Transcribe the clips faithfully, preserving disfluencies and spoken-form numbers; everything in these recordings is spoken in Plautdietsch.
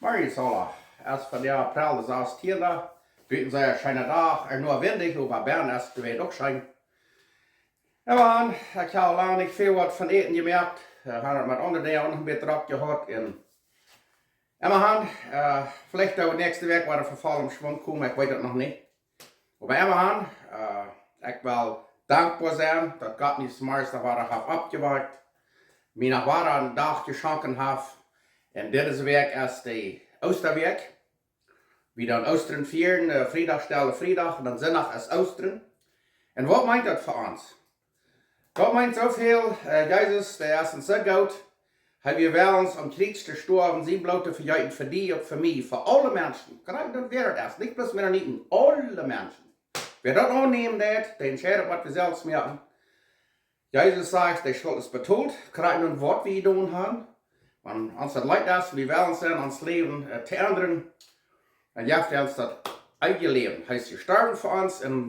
Morjes aula. Es vondoag April de sastieende. Buten sea scheena Dach. Ea noch windich, oba bennen es de Welt uk scheen. Jo, Maun, ekj hab lang nich väl waut von Äten jemoakt. Ekj hab daut met aundre Dinja uk noch een bät drock jehaut. Un, jo, Maun, veleicht daut wie näakjste Wäakj wada voll em Schwung komen, ekj weet daut noch nich. Oba jo, Maun, ekj well dankboa sennen, daut Gott mie zemorjes noch wada haft oppjewakjt, mie noch wada een Dach jeschonken haft. Un dise Wäakj es de Oostawäakj. Wie doonen Oostren fieren, Friedach, Stelle Friedach, un dan Sindach es Oostren. Un waut meent daut fa ons? Daut meent soo väl, Jesus, dee es ons soo goot. Hee wia wellens aum Kjriez to stoawen, sien Bloot to vejeeten fa die, uk fa mie, fa aule Menschen. Krakjt daut wäa daut es, nich bloos Mennoniten, aule Menschen. Wäa daut aunnämen deit, dee Entscheidunk mott hee selfst moaken. Jesus sajcht, de Schult es betolt, krakjt nu waut wie jedonen haben. Wan ons daut leet es, wie wellens sennen, ons Läwen to endren, dan jeft hee ons daut eewje Läwen. Hee es jestorwen fa ons un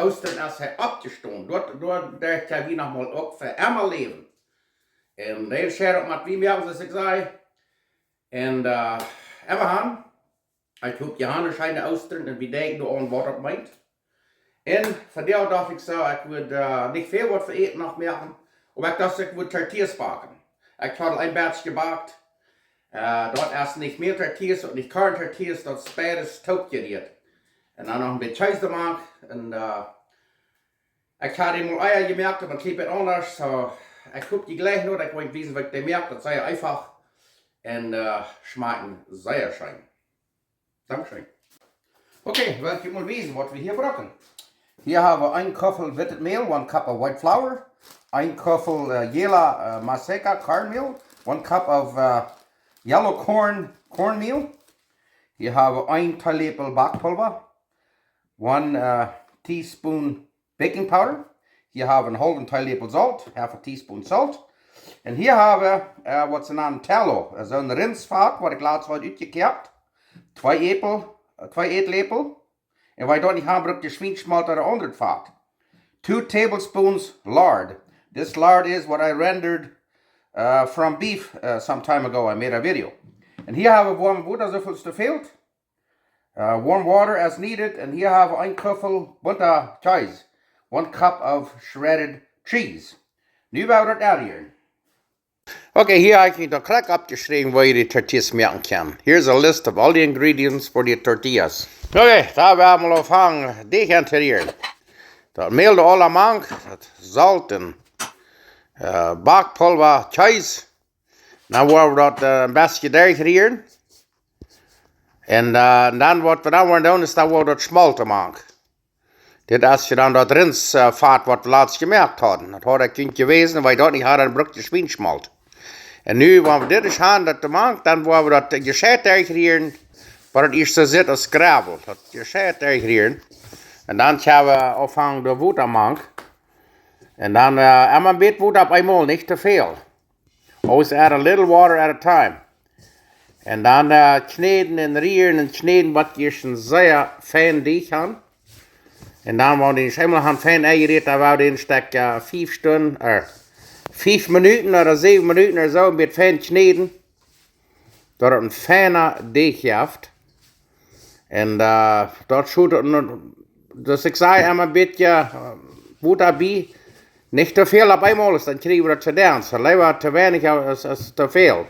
Oostren es hee oppjestonen. Doa, doa deit hee wie noch mol uk fa emma läwen. Un dee Entscheidunk mott wie moaken, soo aus ekj säd. Un, jo, Maun, ekj hop, jie haben scheene Oostren un wie denkjen doaraun, waut daut meent. Un vondoag docht ekj soo, ekj wudd nich väl waut fa Äten noch moaken, oba ekj docht, ekj wudd tortillas backen. Ekj haud aul een Batch jebackt. Daut es nich Mäl-tortillas un nich corn-tortillas, daut es beides toopjerieet. Un dan noch een bät Kjees doamank. Un ekj hab eemol Eia jemoakt, oba kjlien bät aundasch, soo ekj hop, jie jlikjen daut, ekj well wiesen, waut ekj doa moak, daut es sea eefach. Un schmakjt sea scheen. Dankscheen. Okay, well ekj junt mol wiesen, waut wie hia bruken. Hia hab wie een Kuffel wittet Mäl, one cup of white flour, een Kuffel jäla maseca cornmeal, one cup of yellow corn, cornmeal. Hia hab wie een Teeläpel Backpulva, one teaspoon baking powder. Hia hab wie een haulwen Teeläpel Solt, half a teaspoon salt. Un hia hab wie waut see nanen tallow, soon Rintsfat, waut ekj latst haud utjekoakt. Twee Äpel, twee Ätläpel. Un wan jie daut nich haben, brukt jie Schwienschmolt ooda aundret Fat. Two tablespoons lard. This lard is what I rendered from beef some time ago. I made a video. Un hia hab wie woam Wota, soo väl aus doa fält. Warm water as needed. Un hia hab wie een Kuffel bunta Kjees. One cup of shredded cheese. Nu woa wie daut aunrieren. Okay, hia hab ekj mie daut krakjt oppjeschräwen, woo jie de tortillas moaken kjennen. Here's a list of all the ingredients for the tortillas. Okay, dan woa wie mol aunfangen Deajch auntorieren. Daut Mäl doa aula mank, daut Solt un Backpulva, Kjees. Dan woa wie daut een bät derchrieren. Un dan waut wie dan woaren doonen es, dan woa wie daut Schmolt doamank. Dit es je dan daut Rintsfat waut wie latst jemoakt hauden. Daut haud ekj junt jewäsen, wan jie daut nich haben, dan brukt jie Schwienschmolt. Un nu, wan wie dit haben, daut doamank, dan woa wie daut jescheit derchrieren, waut daut ieescht soo sitt aus gravel. Daut jescheit derchrieren. Un dan kjenn wie aunfangen de Wota mank. Un dan emma een bät Wota opp eemol, nich too väl. Always add a little water at a time. Un dan kjnäden un rieren un kjnäden, waut jie scheen sea fein Deajch haben. Un dan, wan wie dän eemol haben fein aunjerieet, dan woa wie dän Stekj fief Stunden, fief Minuten ooda säwen Minuten ooda soo, met fein kjnäden, daut et een feina Deajch jeft. Un daut schult, soo aus ekj säd, emma een bät Wota bie. Nich too väl opp eemol, dan kjrie wie daut too dän. Soo leewa too weinich aus too väl.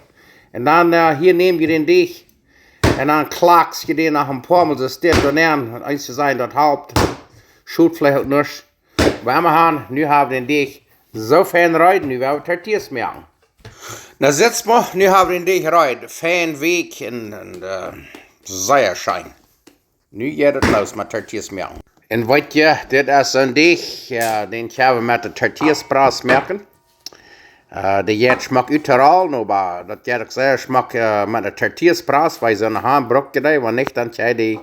Un dan hia näm jie dän Deajch un dan klakst jie dän noch een poa Mol soo steit doa nenn. Eenje sajen, daut halpt. Schult veleicht uk nuscht. Oba emma han, nu hab wie dän Deajch soo fein reed, nu woa wie tortillas moaken. Na, sitt mol, nu hab wie dän Deajch reed. Fein weekj un sea scheen. Nu jeit et loos met tortillas moaken. Un weet jie, dit es een Deajch, dän kjenn wie met de tortillas-Press moaken. Dee jeit schmock uttorollen, oba daut jeit uk sea schmock met de tortillas-Press, wan jie soone han, bruck jie dee, wan nich, dan kjenn jie dee,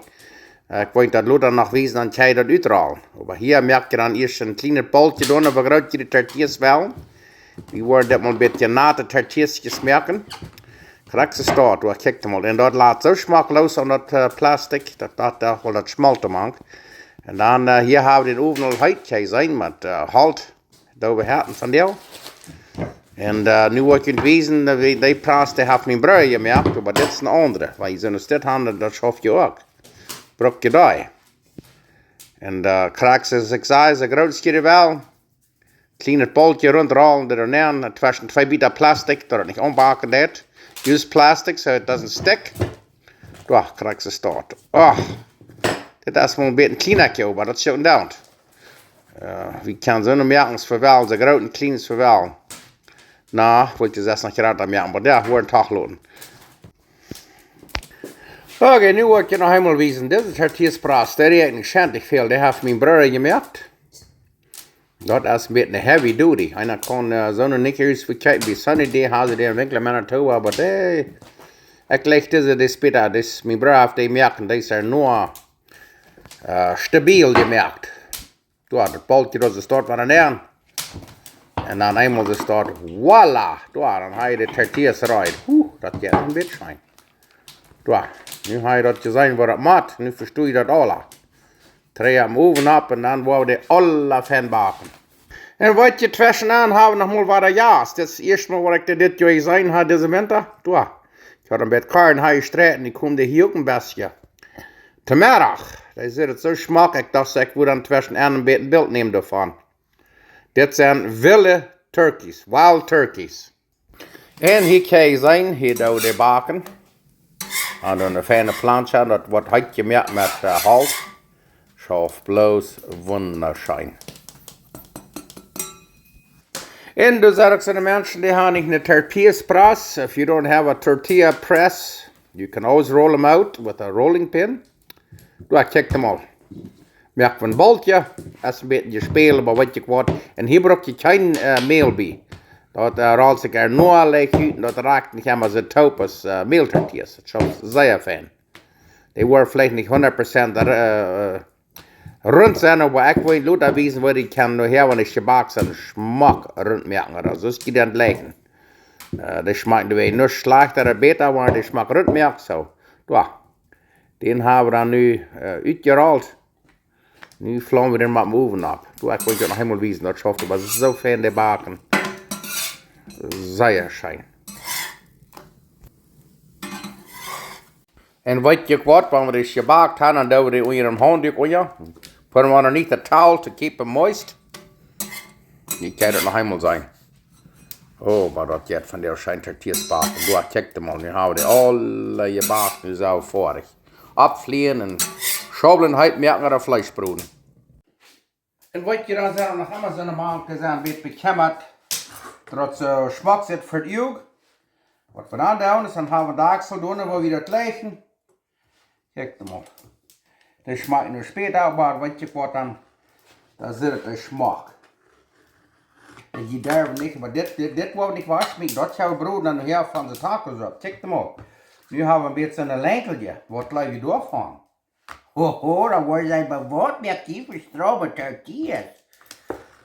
ekj woa daut lota noch wiesen, dan kjenn jie daut utrollen. Oba hia moak jie dan ieescht een kjlienet Bollkje doa, oba groot jie de tortillas wellen. Wie woaren dit mol een bät nate tortillas moaken. Krakjt soo steit, doa kjikj mol. Un daut lat soo schmock loos aun daut Plastik, daut, daut, daut woat daut Schmolt doamank. Un dan hia hab wie dän Owen aul heet, kjenn jie seenen, met Holt, doa wie haben vondoag. Un äh, nu woa ekj junt wiesen, daut wie dee Pras, dee haft mien Brooda jemoakt, oba dit es een aundra. Wan jie soone Stekj haben, daut schauft je uk. Bruck je dee. Un äh, krakjt soo aus ekj säd, soo groot aus jie wellen. Kjlienet Boltje runtrollen, doa nenn, tweschen twee Bieta Plastik, daut et nich aunbacken deit. Use plastic so it doesn't stick. Doa, krakjt soo steit. Oh, dit es mau een bät kjlien, oba daut es je uk down. Äh, wie kjennen soone moaken aus wie wellen, soo groot un kjlien aus wie wellen. Na, ekj wull je sest noch jrata moaken, oba jo, woaren toch loten. Okay, nu woa ekj junt noch eemol wiesen. Dit es Tortillas Pras, dee rieekjt nich schentlich väl, dee haft mien Brooda jemoakt. Daut es een bät heavy duty. Eena kaun äh, soone nich ieescht vekjeepen bie Sunny D, haben see dee em Winkel en Manitoba, oba dee, ekj jleich dise, dee es bäta, dee es, mien Brooda haft dee jemoakt un dee es ea noch äh, stabil jemoakt. Doa, daut Boltje, daut es doa waut nenn. Un dan eemol es doa, voilà, doa, dan hab jie de Tortillas reed. Huh, daut jeit een bät scheen. Doa, nu hab jie daut jeseenen, woo daut mott. Nu vestonen jie daut aula. Dree em Owen opp un dan woa wie dee aula fein backen. Un weet jie, tweschen aun haben wie noch mol wada Jast. Daut es daut ieeschte Mol, waut ekj dit, dit Joa jeseenen hab, dise Winta. Doa, ekj haud een bät Korn hia jestreit un dee kjeemen hia uk een bät. Tomato. Dee sitt soo schmock, ekj docht, ekj wudd dan tweschen aun een bät een Bilt nämen doavon. Dit sent wille turkeys, wild turkeys. Un hia kjenn jie seenen, hia doo wie dee backen. Un dan eene fiene Plancha, daut woat heet jemoakt met äh, Holt. Schauft bloos wundascheen. Un doa sent uk soone Menschen, dee haben nich eene Tortillas Pras. If you don't have a tortilla press, you can always roll them out with a rolling pin. Doa, kjikj mol. Moak een Boltje, es een bät jespält, oba weet jie waut. Un hia bruck jie kjeen äh, Mäl bie. Daut äh, rollt sikj ea noch leicht ut un daut rakjt nich emma soo toop aus äh, Mältortillas. Daut schauft sea fein. Dee woaren veleicht nich hundat Prozent äh, äh, runt sennen, oba ekj well junt lota wiesen, woo dee kjennen nohäa, wan dee jebackt sent, schmock runt moaken. Aulsoo, soo es dee dan jlikj. Äh, dee schmakjen doawäajen nich schlajchta ooda bäta, oba dee schmock runt moaken, soo. Doa. Dän haben wie dan nu äh, utjerollt. Nu flaumen wie dän mau em Owen opp. Doa, ekj well junt daut noch eemol wiesen, daut schauft oba soo fein, dee backen. Sea scheen. Un weet jie waut, wan wie dee jebackt haben, dan doo wie dee unja een Haundach unja. Put 'em underneath the towel to keep 'em moist. Ekj kaun daut noch eemol sajen. Oh, oba daut jeit von dee scheen Tortillas backen. Doa, kjikj mol, nu haben wie dee aula jebackt, nu sent wie foadich. Oppflieen un Schaublen heet moaken ooda Fleesch broden. Un weet jie, dan sent noch emma soone Maun, dee sent een bät bekjemmat, daut soo schmock sitt fa daut Uag. Waut wie dan doonen, es dan haben wie Dakjsel doa, wua wie daut jlikjen. Kjikj mol. Dee schmakjen nu späta, oba weet jie waut, dan, dan sitt et schmock. Un dee derwen nich, oba dit, dit, dit woa wie nich wajchschmieten. Daut haben wie broden dan nohäa von de Tacos opp. Kjikj mol. Nu haben wie een bät soone Lenkelje. Waut jleew jie doavon? Ho, ho, dan woaren see bewoat met die vestrome Tortillas.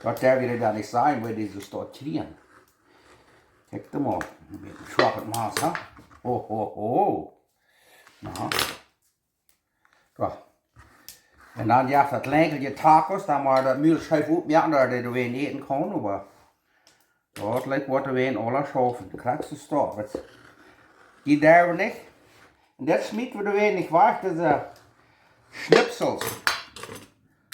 Daut doo wie dan nich sajen, woo dee soo stoakj kjrieen. Kjikj mol, een bät schwakjet Maus, ha? Ho, ho, ho. Aha. Soo. Un dan jeft daut Lenkelje Tacos, dan mau daut Mul scheef opmoaken, daut dee doa wäa äten kaun, oba daut lat wie doa wäa aula schaufen. Krakjt soo steit daut. Dee derwen nich. Un dit schmiet wie doa wäa nich wajch, dise Schnipsels.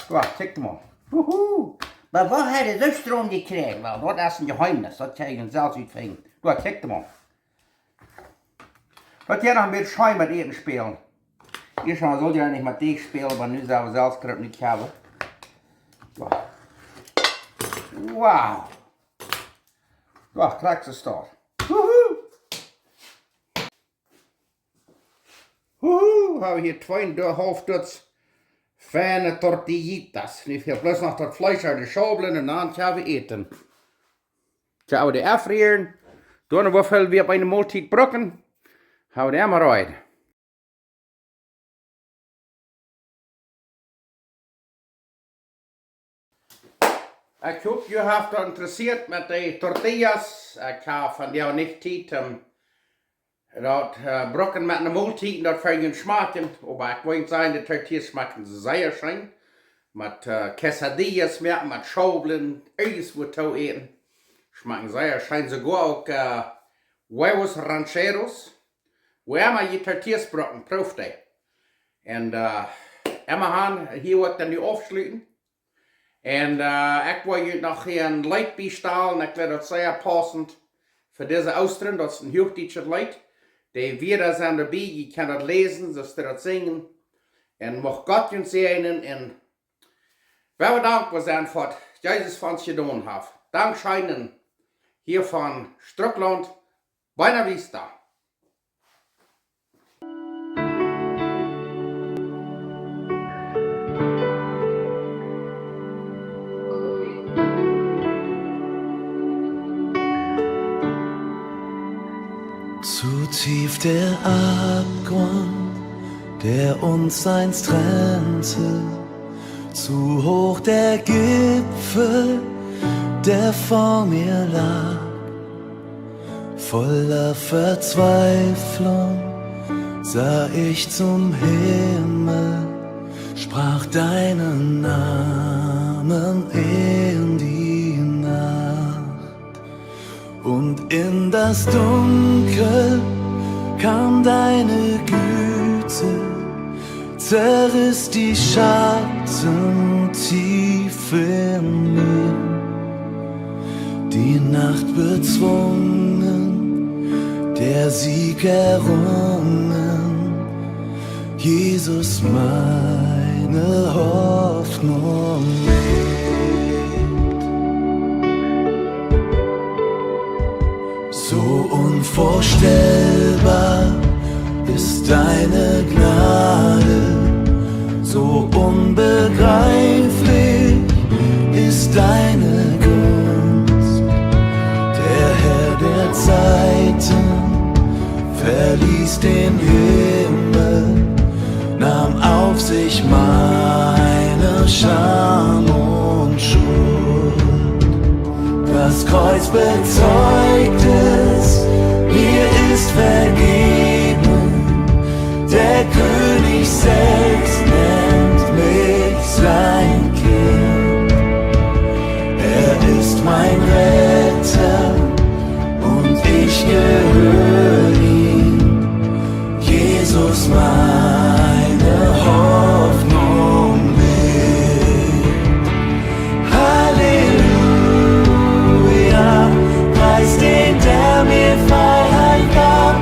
Soo, kjikj mol. Wuhu. Oba woo haft hee dee soo stroom jekjräajen? Well, daut es een Jeheemnis. Daut kjenn jie selfst utfinjen. Soo, kjikj mol. Daut jie noch een bät scheen met Äten spälen. Ieescht mol sullt jie nich met Deajch spälen, oba nu sent wie selfst krupp nich haben. Wow. Wow. Wow, krakjt soo steit daut. Wuhu. Wuhu, haben wie hia twee un een haulf Dutz feine Tortillitas. Nu fält bloos noch daut Fleesch opp de Schaublen un dan kjenn wie äten. Kjenn wie dee aunrieren. Dan, woo väl wie opp eene Moltiet brucken, haben wie dee emma reed. Ekj hop, junt haft daut interessieet met de Tortillas. Ekj hab vondoag nich Tiet om daut äh, brucken met eene Moltiet un daut fa junt schmakjen. Oba ekj well sajen, de Tortillas schmakjen sea scheen. Met äh, Quesadillas, met, met Schaublen, aules waut to äten. Schmakjen sea scheen, soogoa uk, äh, Huevos Rancheros. Woo emma jie Tortillas brucken, prooft dee. Un, äh, emma han, hia woa ekj dan nu aufschluten. Un, äh, ekj woa junt noch hia een Leet biestalen. Ekj weet daut sea paussent fa dise Oostren. Daut es een huachdietschet Leet. De Wieed sent doabie, jie kjennen daut läsen, soo aus dee daut sinjen. Un mucht Gott junt säajnen un wie woaren dankboa sennen fa waut Jesus fa ons jedonen haft. Dankscheen un hia von Strucklaunt, Buena Vista. Zu tief der Abgrund, der uns einst trennte, zu hoch der Gipfel, der vor mir lag. Voller Verzweiflung sah ich zum Himmel, sprach deinen Namen in die Nacht. Und in das Dunkel kam deine Güte, zerriss die Schatten tief in mir. Die Nacht bezwungen, der Sieg errungen, Jesus, meine Hoffnung lebt. So unvorstellbar ist deine Gnade, so unbegreiflich ist deine Gunst. Der Herr der Zeiten verließ den Himmel, nahm auf sich meine Scham und Schuld. Das Kreuz bezeugt es, mir ist vergeben. Der König selbst nennt mich sein Kind. Er ist mein Retter und ich gehöre ihm. Jesus, meine Hoffnung lebt. Halleluja, preist den, der mir Freiheit gab.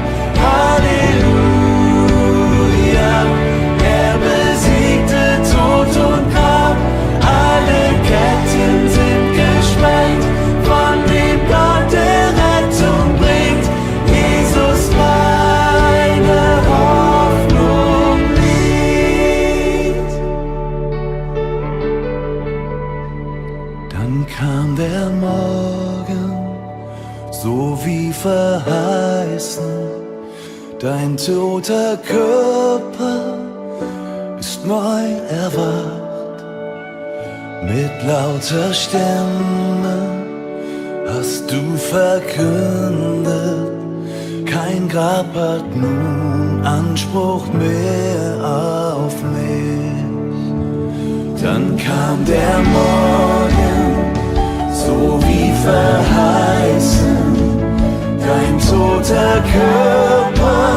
Halleluja, er besiegte Tod und Grab. Alle Ketten sind gesprengt, von dem Gott, der Rettung bringt. Jesus, meine Hoffnung liegt. Dann kam der Morgen, so wie verheißen. Dein toter Körper ist neu erwacht. Mit lauter Stimme hast du verkündet, kein Grab hat nun Anspruch mehr auf mich. Dann kam der Morgen, so wie verheißen, dein toter Körper